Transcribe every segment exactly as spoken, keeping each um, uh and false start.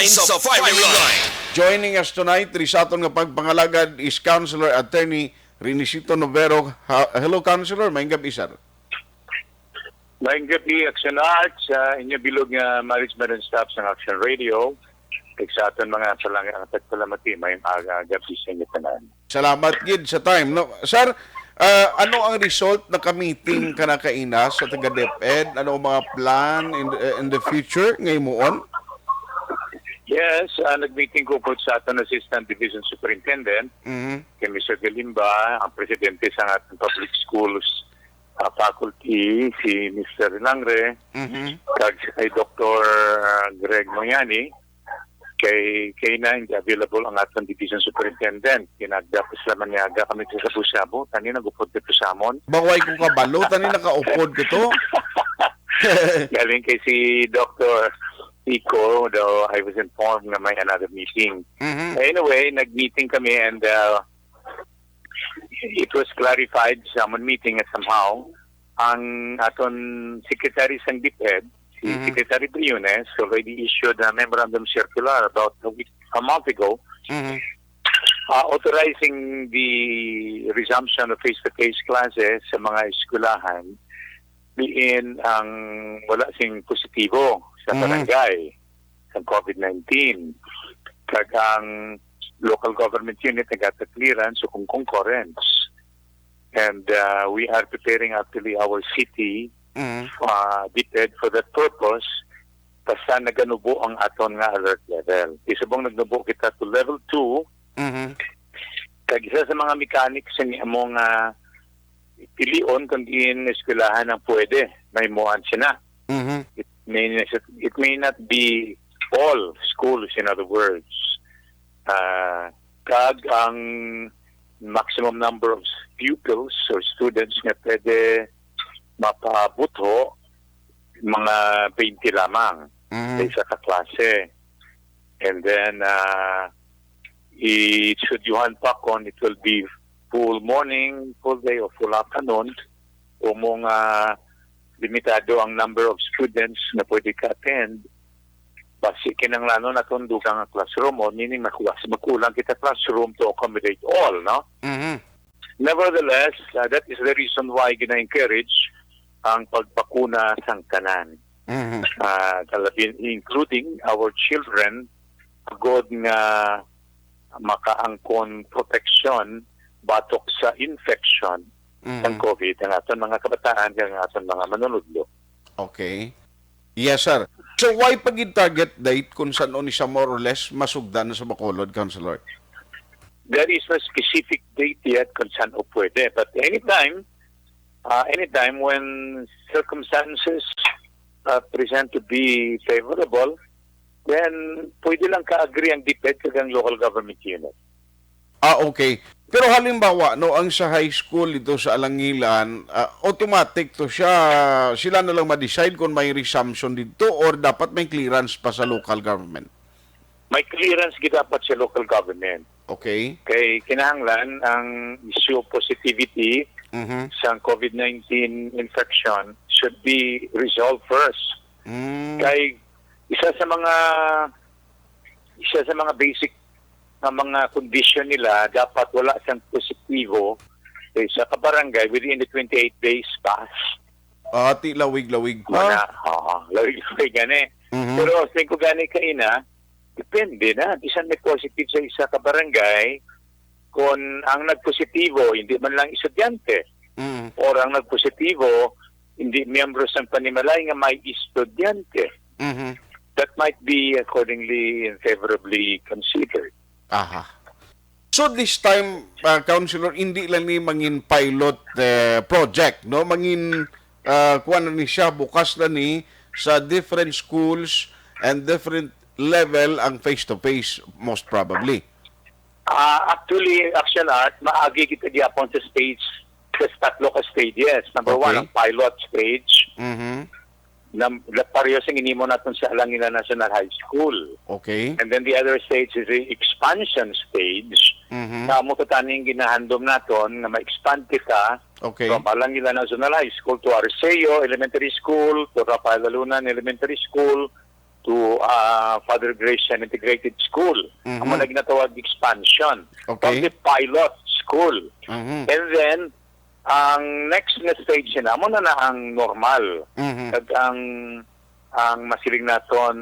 Sa Firing Line. Joining us tonight, diri sa aton nga pagpangalagad is Counselor Attorney Renisito Novero. Ha-, hello, Counselor. Maayong gabi, sir. Maayong gabi, Action Art, sa inyo bilog nga management and staff sang Action Radio. Kag sa aton mga palangga nga tagpalamati, maayong aga, gabi sa inyo tanan. Salamat gid sa time, no? Sir, ah, ano ang result, naka-meeting ka na kaina sa taga DepEd? Ano ang mga plan in the, in the future nga himuon? Yes, ah, nag-meeting ko po sa aton Assistant Division Superintendent, Mhm. kay Mister Galimba, ang presidente sa aton public schools, ah, faculty, si Mister Langre, Mhm. kag kay Doktor Greg Muyani, kay, kay na hindi available ang aton division superintendent. Kinagda pa sila maniaga kami sa shabu-shabu. Tani nagupod dito sa amon. Baway ko kabalo, tani nakaupod ko to. Galing kay si Doktor Iko, though I was informed nga may another meeting. Mhm. Anyway, nag-meeting kami and, uh, it was clarified sa amon meeting nga somehow ang aton secretary sang DepEd, si Mhm. Secretary Briones, already issued a memorandum circular about a week, a month ago, Mhm. uh, authorizing the resumption of face-to-face classes sa mga eskwelahan diin ang wala sing positibo sa Mhm. barangay sa COVID nineteen. Kag ang local government unit nagata clearance o kung concurrence. And, uh, we are preparing actually our city, Mhm. uh, DepEd for that purpose. Basta naganubo ang aton nga alert level. Kay subong nagnubo kita to level two, Mhm. kag isa sa mga mechanics sa amo nga pilion kung diin eskwelahan ang pwede, may muan sina. Mhm. It may, it may not be all schools, in other words. Ah, kag ang maximum number of pupils or students nga pwede mapabutho, mga twenty lamang Mhm. sa isa ka klase. And then, ah, i-, should you hand pa kon it will be full morning, full day, o full afternoon, o mo nga limitado ang number of students na pwede ka-attend, basi kinahanglanon naton dugang nga classroom, o meaning makuha, magkulang kita classroom to accommodate all, no? Mhm. Nevertheless, uh, that is the reason why gina-encourage ang pagbakuna sang tanan. Mhm. Uh, kalabi-, including our children, agod nga makaangkon proteksyon batok sa infection Mhm. sang COVID ang aton mga kabataan kag ang aton mga manunudlo. Okay. Yes, sir. So, why pa gid target date kung san-o ni siya more or less masugdan na sa Bacolod, Councilor? There is no specific date yet kung san-o pwede. But anytime, uh, anytime when circumstances, uh, present to be favorable, then pwede lang ka-agree ang DepEd kag ang local government unit. Ah, okay. Pero halimbawa, no, ang sa high school dito sa Alangilan, ah, automatic to siya, sila na lang ma-decide kung may resumption dito or dapat may clearance pa sa local government? May clearance gid dapat sa local government. Okay. Kay kinahanglan ang issue of positivity Mhm. sang COVID nineteen infection should be resolved first. Mm. Kay isa sa mga, isa sa mga basic nga mga condition nila, dapat wala sang positibo sa isa ka barangay within the twenty-eight days pass. Ah, ti lawig-lawig pa. Mana, oo, lawig-lawig gani. Mhm. Pero sa ko gani kaina, depende na. Bisan may positive sa isa ka barangay, kung ang nagpositibo, hindi man lang estudyante, Mhm. or ang nagpositibo, hindi miyembro sang panimalay nga may estudyante, Mhm. that might be accordingly and favorably considered. Aha. So this time, uh, Councilor, hindi lang ni mangin pilot, uh, project, no? Mangin, uh, kuwan na ni siya, bukas na ni sa different schools and different level ang face-to-face, most probably. Ah, actually, Action Art, maagi kita gyapon sa stage, sa tatlo ka stages. Number one, Okay. ang pilot stage. Mhm. Na, na pareho sing inimo naton sa Alangilan National High School. Okay. And then the other stage is the expansion stage. Mhm. Na amo to taning ginahandom naton nga ma-expand kita Okay. from Alangilan National High School to Arceo Elementary School, to Rafael Alunan Elementary School, to uh, Father Gracian Integrated School. Mhm. Amo na ginatawag expansion from Okay. the pilot school. Mhm. And then, ang next na stage na, amo na na ang normal. Mhm. Kag ang, ang masiling naton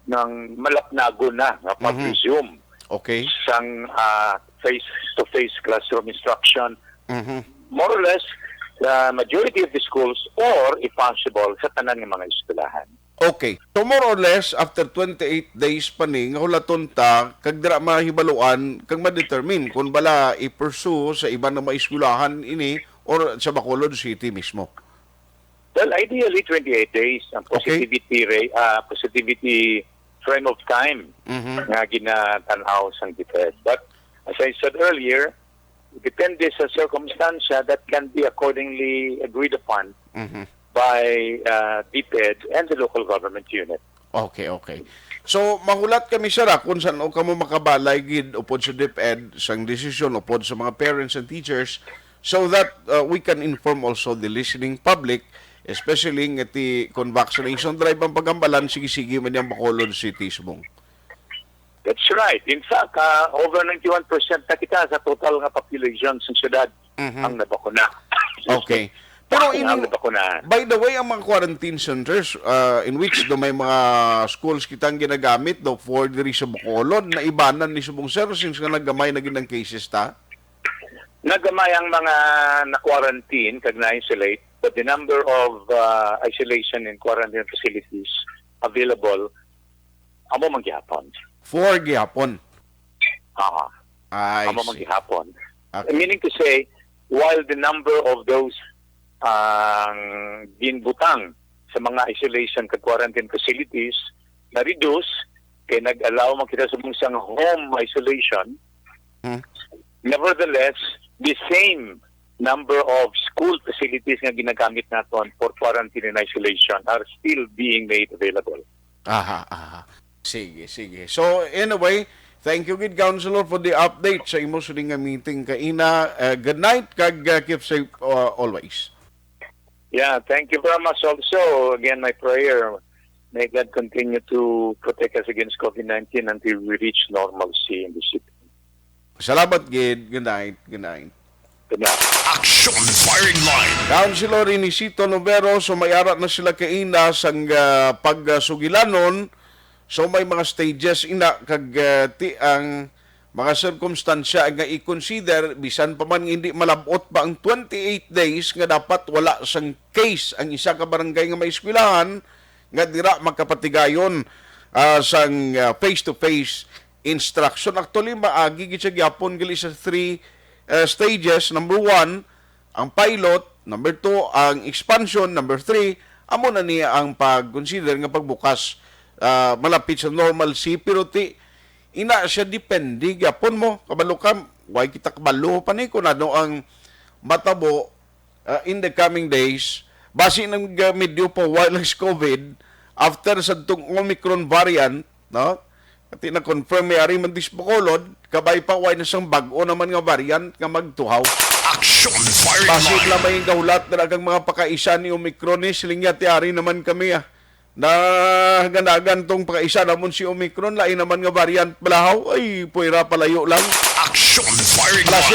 ng malapnagon na nga Mhm. pag-resume Okay. sang ah, face-to-face classroom instruction. Mhm. More or less, the majority of the schools or, if possible, sa tanan nga mga eskwelahan. Okay. So, more or less, after twenty-eight days pa ni, nga hulaton ta, kag dira mahibaluan, kag ma-determine kung bala i-pursue sa iban nga mga eskwelahan ini or sa Bacolod City mismo. Well, ideally, twenty-eight days ang Okay. positivity rate, ah, positivity frame of time Mhm. nga ginatanaw sang DepEd. But as I said earlier, depende sa circumstansya that can be accordingly agreed upon Mhm. by uh, DepEd and the local government unit. Okay, okay. So, mahulat kami, sir, ah, kung saan o kamo makabalay gid upod sa DepEd, sang desisyon upod sa mga parents and teachers, so that uh, we can inform also the listening public, especially nga ti kung vaccination drive ang pagambalan, sige-sige man yang Bacolod City subong. That's right. In fact, uh, over ninety-one percent na kita sa total nga population sa syudad Mhm. ang nabakuna. Okay. Pero Ang ining, nabakuna. By the way, ang mga quarantine centers, uh, in which do may mga schools kitang ginagamit do for diri sa Bacolod, naibanan ni subong, sir, since nga naggamay na gid ang cases ta? Nagamay ang mga na-quarantine kag na-isolate, but the number of uh, isolation and quarantine facilities available, amo man gihapon. Four gihapon. Ah, I Amo man see. gihapon. Okay. Meaning to say, while the number of those ang ginbutang sa mga isolation kag quarantine facilities na-reduce, kay nag-allow man kita sa mong sang home isolation, Hmm. nevertheless, the same number of school facilities nga ginagamit naton for quarantine and isolation are still being made available. Aha, aha. Sige, sige. So, anyway, thank you gid, Councilor, for the update sa imo sini nga meeting kaina. Uh, good night, kag uh, keep safe uh, always. Yeah, thank you very much also. Again, my prayer, may God continue to protect us against COVID nineteen until we reach normalcy in the city. Salamat gid. Good night. Good night. Good night. Action Firing Line. Councilor Inisito Novero, so may ara na sila kaina sang ah, pagsugilanon. So may mga stages ina kag ah, ti ang mga sirkumstansya nga i-consider, bisan pa man nga hindi malab-ot pa ang twenty-eight days nga dapat wala sang case ang isa ka barangay nga may eskwelahan nga dira makapatigayon ah, sang ah, face-to-face instruction. Actually, maagi gid siya gyapon gali sa three uh, stages. Number one, ang pilot. Number two, ang expansion. Number three, amo na niya ang pag-consider nga pagbukas uh, malapit sa normalcy. Pero ti, ina siya depende gyapon mo. Kabalo ka, why kita kabalo pa ni kung ano ang matabo uh, in the coming days. Basi nang uh, medyo pa while ang COVID, after sa tong Omicron variant, no? Ati na-confirm may ari man dis Bacolod, kabay pa way na sang bag-o naman nga variant nga magtuhaw. Action Firing Basi Line. Lang may gahulat na kang mga pakaisa ni Omicron ni, siling niya, "Ti ari naman kami ah. Naganagan tong pakaisa namon si Omicron, lain naman nga variant balahaw, ay puwera palayo lang." Action Firing Basi